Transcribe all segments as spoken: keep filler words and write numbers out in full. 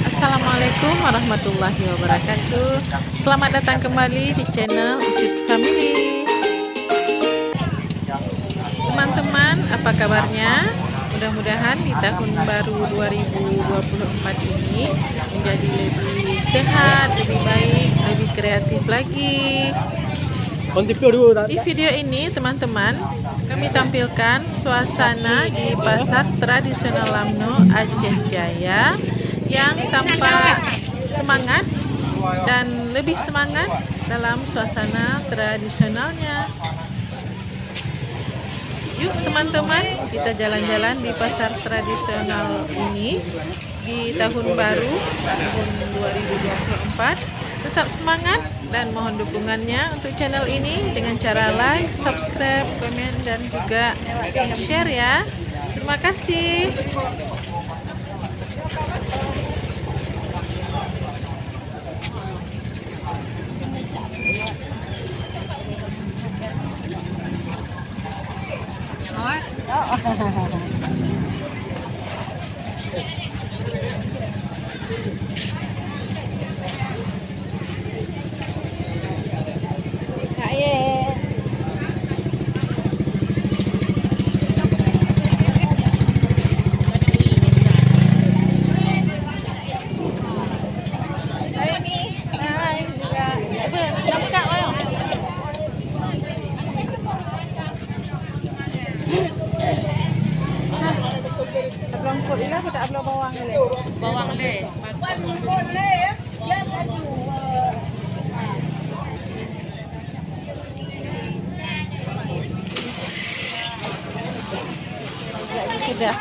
Assalamualaikum warahmatullahi wabarakatuh. Selamat datang kembali di channel Ucut Family. Teman-teman, apa kabarnya? Mudah-mudahan di tahun baru dua ribu dua puluh empat ini menjadi lebih sehat, lebih baik, lebih kreatif lagi. Di video ini, teman-teman, kami tampilkan suasana di pasar tradisional Lamno, Aceh Jaya, yang tampak semangat dan lebih semangat dalam suasana tradisionalnya. Yuk, teman-teman, kita jalan-jalan di pasar tradisional ini di tahun baru, tahun dua ribu dua puluh empat. Tetap semangat dan mohon dukungannya untuk channel ini dengan cara like, subscribe, komen, dan juga share, ya. Terima kasih. Bawang lé. Sudah.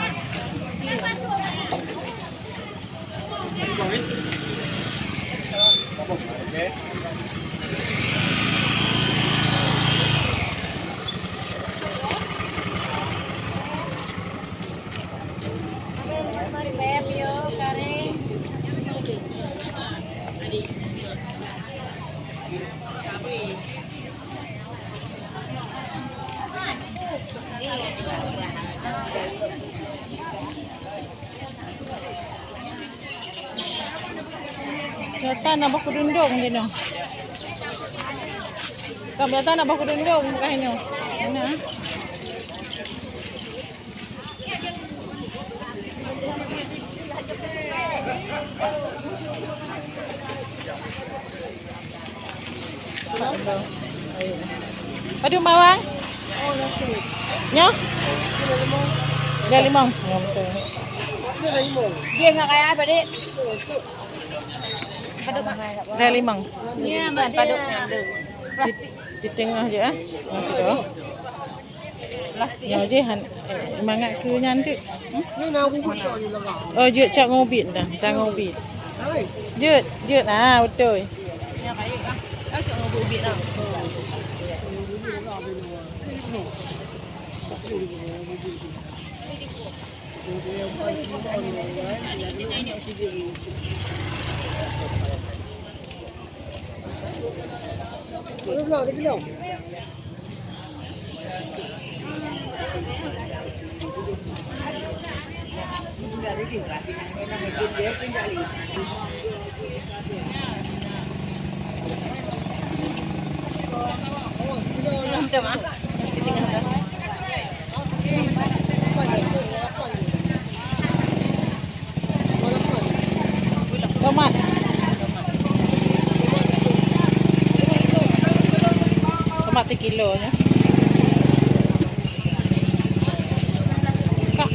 Gata na boh keudundong di nyoe. Ka gata na boh keudundong ka inoe. Mana? Padum bawang? Nyoe? Tiga limong. Ya, betul. Dia nak kaya apa, Dek? Tiga limong. Ya, Mbak, Dek. Di, di tengah je, eh. Okey, tu. Nyoe jih han, eh, mangat keu nyan tu. Hmm? Oh, jeuet cok ngon ubit dah, cok ngon ubit. Jeuet, jeuet. Ah, beutôi. Tomat. Tomat sekilo nyoe. Kak.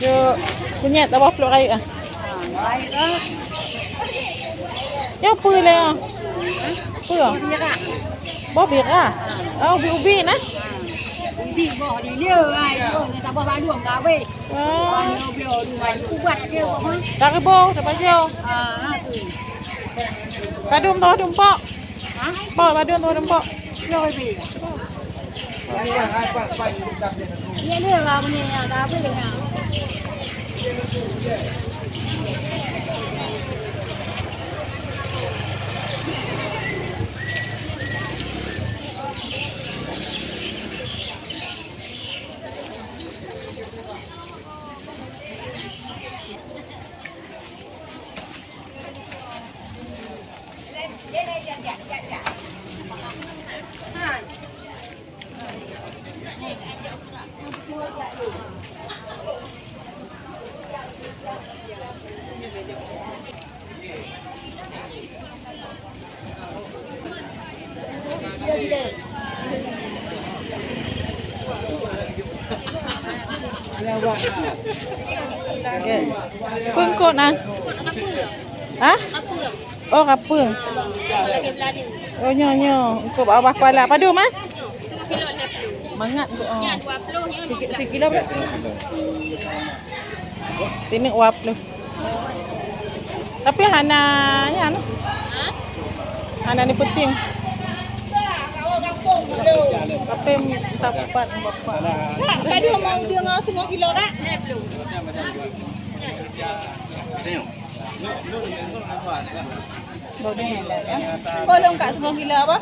Cuk, kunyit abah peluk rayeuk ah. Nyoe peue lé ah? Peue? Boh birah. Oh, ubi-ubi nah. Ubi boh di lieu ai, boh nyang tabah bandum ka habéh. Ah. Ubat dia boh. Ka reuboh, ka pajoh. Ah, tu. Padum toh dumpok? Ha? Pok, padum toh dumpok? Lima ribèe. Peue eungkôt na? Hah? Oh, kapeueng. Oh, nyoe, nyoe. Eungkôt bak babah kuala. Padum, ah? Mangat eungkôt, oh. Sikilo, sikilo berapa? Sineuk dua ploh. Tapi hana nyan. Hana ni penting. Tapi minta empat bapak. Kak, padum mau dia ngon semua kilo, Kak? Boleh, Kak, semua kilo apa?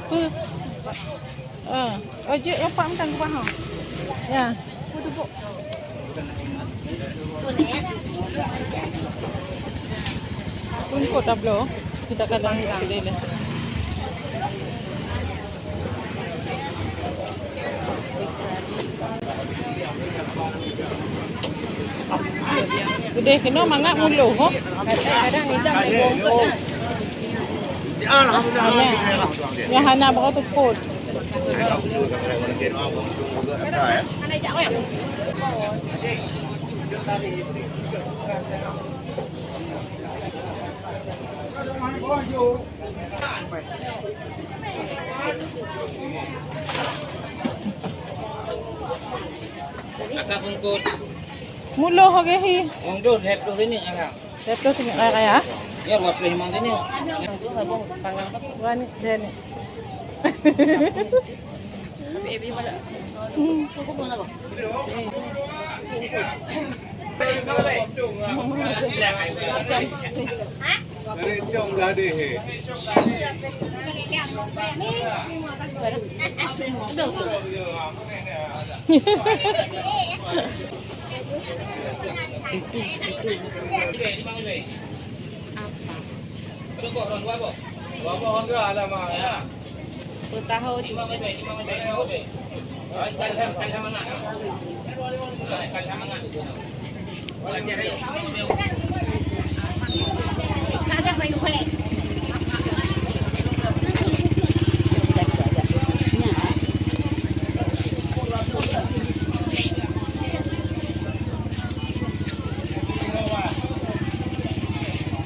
Peue? Ah, oh, jeuet nyoe pat mantong keubah, ha. Ya. Peue tupuk? Pun kot tabloe, kita kadang kedai lah. Udeh keunoe mangat muloh, ho. Kadang idang lé bungkot kan. Alhamdulillah. Nyang hana bak teupot. Kakak bungkot. Muloh lagèe hi. Wong tu, lhèe ploh sini, ah. Lhèe ploh sini, ah, ya. Ya, dua puluh lima sini. Wani, dia ni. Apa? Peutaho tu.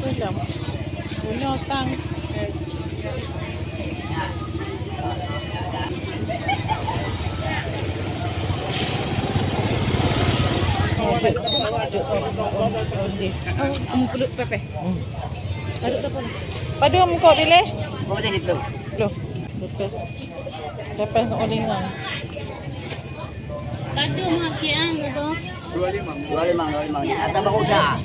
Udah. Bunoe tang. Oh, mengkulut pepeh. Aduk apa? Padum kau pilih? Pokoknya gitu. Loh, betul. Pepeh ngon uleue ngon. Padum haki ah, gitu. Dua lima, dua lima, dua lima. Atau baru dah.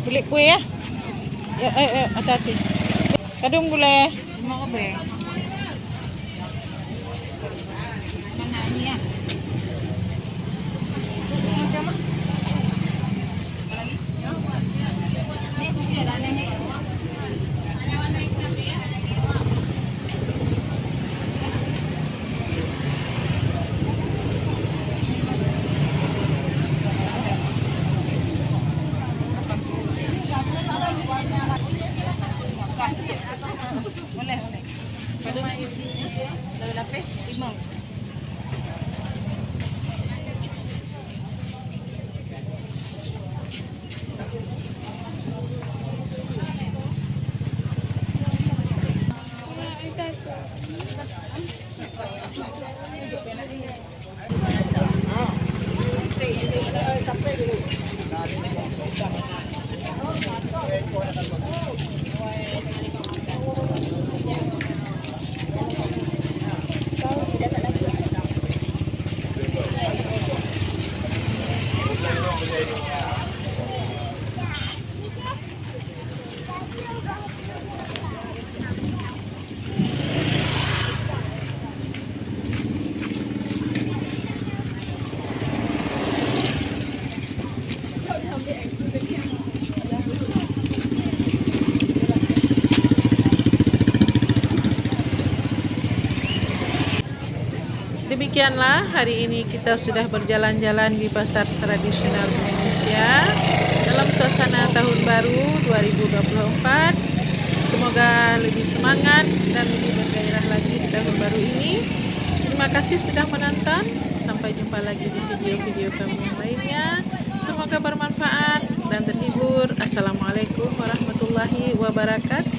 Beli kue ya. Ya, eh, eh, hati-hati. Kadung gulai. Lima ribèe. Demikianlah, hari ini kita sudah berjalan-jalan di pasar tradisional Indonesia dalam suasana tahun baru dua ribu dua puluh empat. Semoga lebih semangat dan lebih bergairah lagi di tahun baru ini. Terima kasih sudah menonton. Sampai jumpa lagi di video-video kami yang lainnya. Semoga bermanfaat dan terhibur. Assalamualaikum warahmatullahi wabarakatuh.